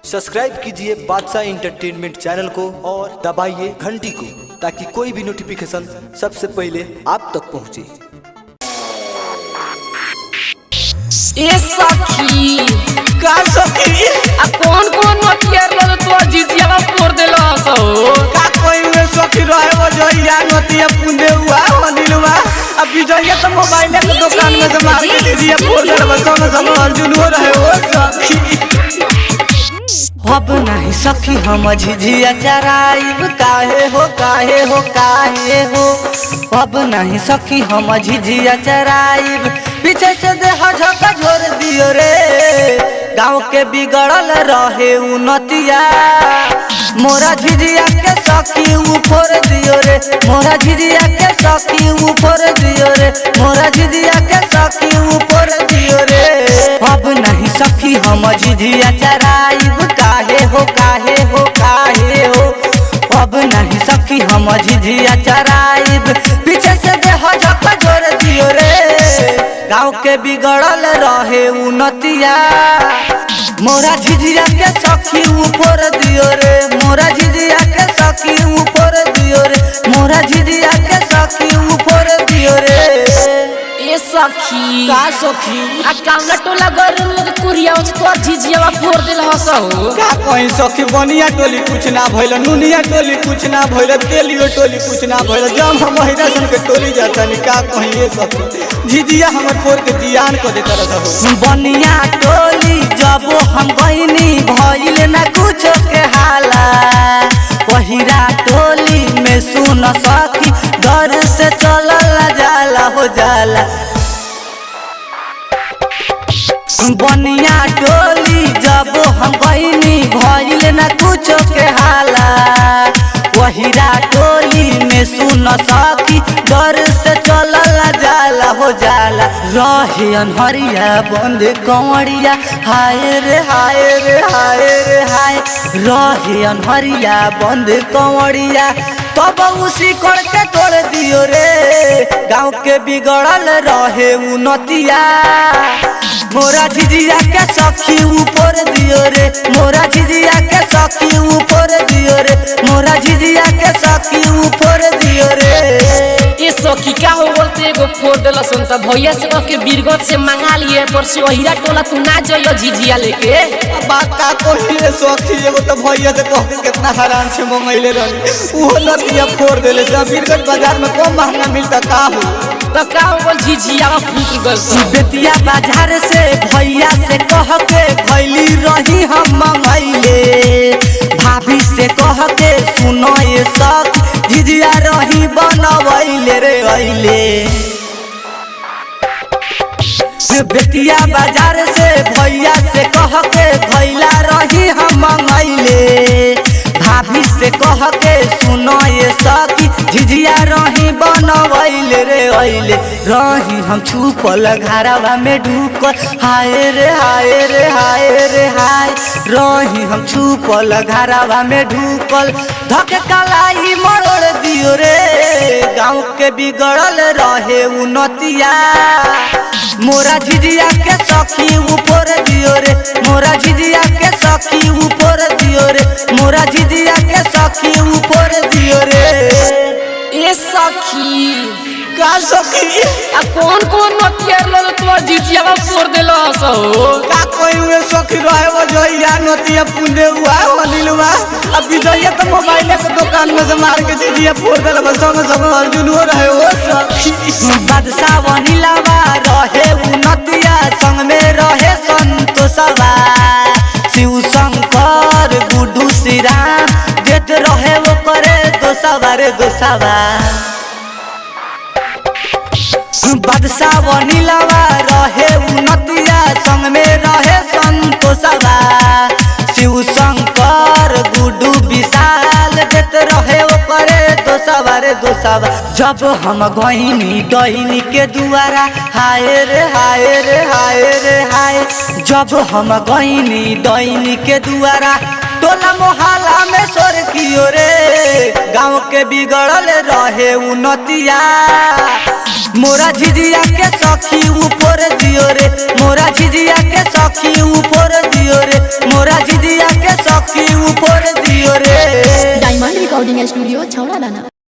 Subscribe कीजिए बादशाह entertainment channel को और दबाइए घंटी को ताकि कोई भी नोटिफिकेशन सबसे पहले आप तक पहुंचे। ए सखी का सखी? आ कौन कौन मटियर लो तो जिजिया में फोड़ देलो सो। का कोई में सखी रहे वो जइया नतिया पुंदे हुआ अनिलवा अब विजया तो मोबाइल के दुकान में से मार के दीदी फोड़ देलवा संग संग अर्जुन हो रहे हो सखी। अब नहीं सखी हम झिझिया चराइब काहे हो काहे हो काहे हो। अब नहीं सखी हम झिझिया चराइब पीछे से देह झोंका झोर दियो रे। गाँव के बिगड़ल रहे उनतिया मोरा झिझिया के सखी उ फोड़ दियो रे। मोरा झिझिया के सखी उ फोड़ दियो रे। मोरा झिझिया के सखी उ फोड़ दियो रे। अब नहीं सखी हम झिझिया चराइब काहे हो काहे हो काहे हो। अब नहीं सखी हम झिझिया चराइब पीछे से देह झपा जोड़ दियो रे। गाँव के बिगड़ल रहे उनतिया मोरा झिझिया के सखी उ फोड़ दियो रे। मोरा झिझिया के सखी उ फोड़ दियो रे। मोरा झिझिया के सखी उ फोड़ दियो रे। ए सखी का सखी? आ कामना टोला गरम लोग कुरिया में तो झिझिया में फोड़ देलो सो। का कहीं सखी बनिया टोली कुछ ना भइल, नुनिया टोली कुछ ना भइल, तेलियो टोली कुछ ना भइल। जब हम महिला सन के टोली जाता का कहीं ये सखी झिझिया हमर फोड़ के जियान को देता रह। बनिया टोली जब हम गईनी भइल ना कुछो के हाला। पहिरा टोली में सुन सखी डर से चलल जाला हो जाला। बनिया टोली जब हम गईनी भइल ना कुछो के हाला। वहीरा टोली में सुन सखी डर से चलल जाला हो जाला। रहे अनहरिया बंद कंवरिया हाय रे हाय रे हाय रे हाय। रहे अनहरिया बंद कंवरिया तब उसी करके तोड़ दियो रे। गाँव के बिगड़ल रहे उनतिया मोरा झिझिया के सखी उ फोड़ दियो रे। मोरा झिझिया के सखी उ फोड़ दियो रे। मोरा झिझिया के सखी उ फोड़ दियो रे। ए सखी का हो बोलते एगो फोड़ देलो सन त भैया से कह के बीरगंज से मंगा लिए पर से ओहिरा टोला तू ना जइयो झिझिया लेके। बात का कही रे सखी, एगो तो भैया से कह के कितना हैरान से मंगैले रहनी उहो नतिया फोड़ देले से। बीरगंज बाजार में कम महंगा मिलता का हो? त का हो बोल झिझिया में फूट गल सो। बेतिया बाजार से भैया से कह के भैली रही हम मंगैले। भाभी से कह के सुनो ये सख झिझिया रही बनवैले रे अइले। बेतिया बाजार से भैया से कह के भैला रही हम मंगैले। भाभी से कह के सुनो ये सखी झिझिया रही बनवैले रे अइले। रही हम छुपल घरवा में ढुकल हाय रे हाय रे हाय रे हाय। रही हम छुपल घरवा में ढुकल धक कलाई मरोड़ दियो रे। गाँव के बिगड़ल रहे उनतिया मोरा झिझिया के सखी उ फोड़ दियो रे। मोरा झिझिया के सखी उ फोड़ दियो रे। मोरा झिझिया के सखी उ फोड़ दियो रे। ए सखी का सखी? आ कौन कौन मटियर लो तो झिझिया में फोड़ देलो सो। का कोई में सखी रहे वो जइया नतिया पुंदे हुआ अनिलवा अब विजया तो मोबाइल के दुकान में से मार के झिझिया फोड़ देलवा संग संग अर्जुन हो रहे हो सखी। बादशाह वनिलावा रहे उनतिया संग में रहे संतोषवा। शिव शंकर गुड्डू श्री राम देत रहे वो करे दोसावा रे दोसावा। बादशाह वनिलावा रहे उनतिया संग में रहे संतोषवा। शिव शंकर गुड्डू विशाल देत रहे वो करे दोसावा रे दोसावा। जब हम गईनी डहिनी के दुआरा हाय रे हाय रे हाय रे हाय। जब हम गईनी डहिनी के दुआरा टोला मोहल्ला में शोर कियो रे। गाँव के बिगड़ल रहे उनतिया मोरा झिझिया के सखी उ फोड़ दियो रे। मोरा झिझिया के सखी उ फोड़ दियो रे। मोरा झिझिया के रिकॉर्डिंग स्टूडियो छौड़ा दाना।